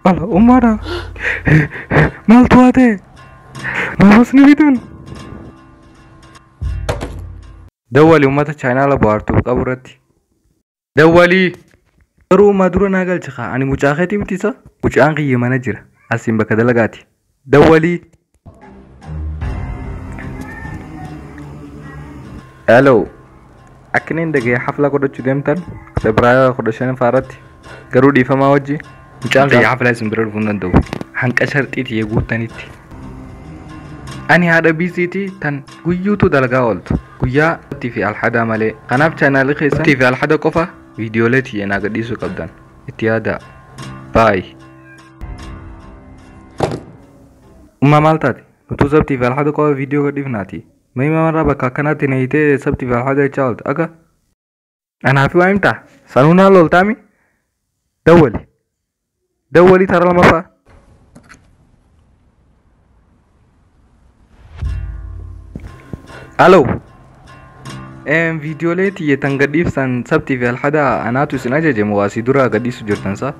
Ala ummaadha. Maaltu haatee? Maafas ni bitan? Dawwali uummata chaayinaala bohaartuuf qabu irratti. Dawwalii! Garuu uumaa dura naa galchi kaa ani mucaa keetii miti isa? Mucaan kiyya mana jira. Asiin bakka dalagaati. Dawwalii! Hello. Akka inni dhaga'ee hafla godhachuu deemtan Febraayirii 15 irratti garuu dhiifamaa wajji mucaan kiyya hafla isin bira dhufuu hin danda'u. Hanqa sharxiiti eeguuttanitti. Ani haadha biisiitii tan guyyuutu dalagaa ooltu. Guyyaa fi alhadaa malee. Kanaaf chaanaalii keessan fi alhada qofa viidiyoolee tiyya naa gadhiisuu qabdan. Itti yaadaa. Baay. Ummaa maal taate? Nutuu sabtii fi alhada qofa viidiyoo gadhiifnaati. Mee mamarraa bakka akkanaatti na hiitee sabtii fi alhada jechaa oolta. Aga. Anaafi waa himtaa? Sanuu naa loltaami? Dawwali. Dawwalii tara lamaffaa. Alo. Viidiyoolee tiyya tan gadhiiftan sabtii fi alhada anaatu isin ajaje moo asii dura gadhiisu jirtan sa?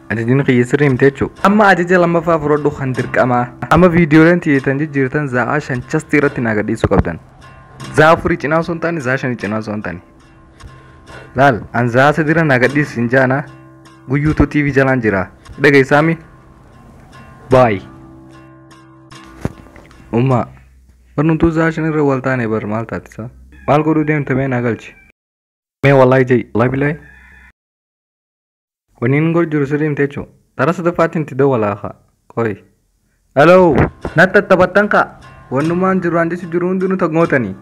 Ajajni kiyya sirrii miti jechuudha. Amma ajaja lammaffaa fudhadhu kan dirqamaa. Amma viidiyooleen tiyya tan jijjiirtan za'aa 5 chastii irratti naa gadhiisuu qabdan. Za'aa 4 cinaa osoo hin taane za'aa 5 cinaa osoo hin taane. Laal an za'aa 3 irra naa gadhiisi hin jaana. Guyyuutuu TV jalaan jira. Dhageessaami? Baay. Ummaa. Barnumtuu za'aa 5 irra wal taane bar maal taate sa? Maal godhuu deemta mee naa galchi? Mee wallahi ja'i. Wallahi billahi. Wanni inni godhu jiru sirrii miti jechuudha. Tara sadaffaatti itti dawwalaa kaa. Qoyi. Hello. Natti taphattan kaa. Wannumaan jiru aan jechu jiru hundinuu tagootanii.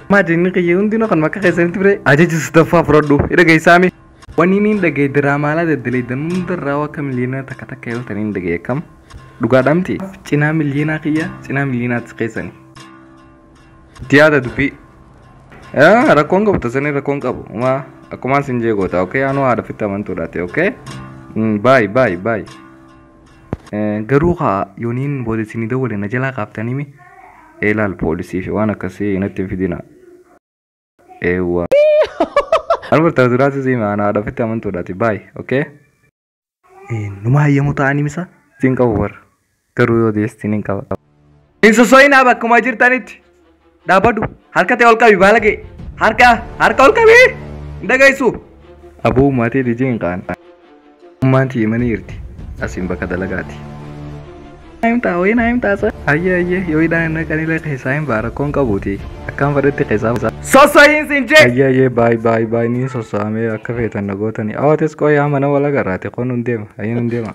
Maa jenni kiyya hundinuu kan makka keessanitti bire. Ajaja sadaffaa fudhadhu. Hidha geessaami. Wanni inni dhagaye diraamaalaa daddaleeddan hundarraa akka miliyoona takka takka yoo ta'an hin dhagaye akkam. Dhugaadhaa miti. Cinaa miliyoonaa kiyya cinaa miliyoonaatti keessani. Itti yaada dubbii. Rakkoon qabu tasanii rakkoon qabu. Umaa akkumaan sin jee goota. Okay anuu haadha ofitti amantuudha ta'e okay. Baay baay baay. Garuu haa yooniin booda isinii dawwale na jalaa kaaftanii mi? Ilaal poolisii fi waan akkasii natti hin fidina. Eewwa. Anu bartaa duraati siima ana haadha ofitti amantuudhaati baay okay. Numa hayyamu ta'anii misa? Siin qabu bar. Garuu yoo deestiin hin qaba. Hin soso'inaa bakkuma jirtanitti. Dhaabbadhu. Harka ta'e ol qabi baala ga'e. Harka harka ol qabi. Hin dhageessu. Aboo maatii dijii hin qaan. Ummaan tiyya mana jirti. Asiin bakka dalagaati. Himtaa wayii naa himtaa sa. Ayyee ayyee yoo hidhaan hin naqanilee keessaa hin ba'a rakkoon qabuuti. Akkaan fedhetti keessaa. Soso'iin siin jee. Ayyee ayyee baay baay baay niin sosso'amee akka feetan na gootanii. Awwatis qo'ee mana wal agarraati kun hin deema. Ayyeen hin deema.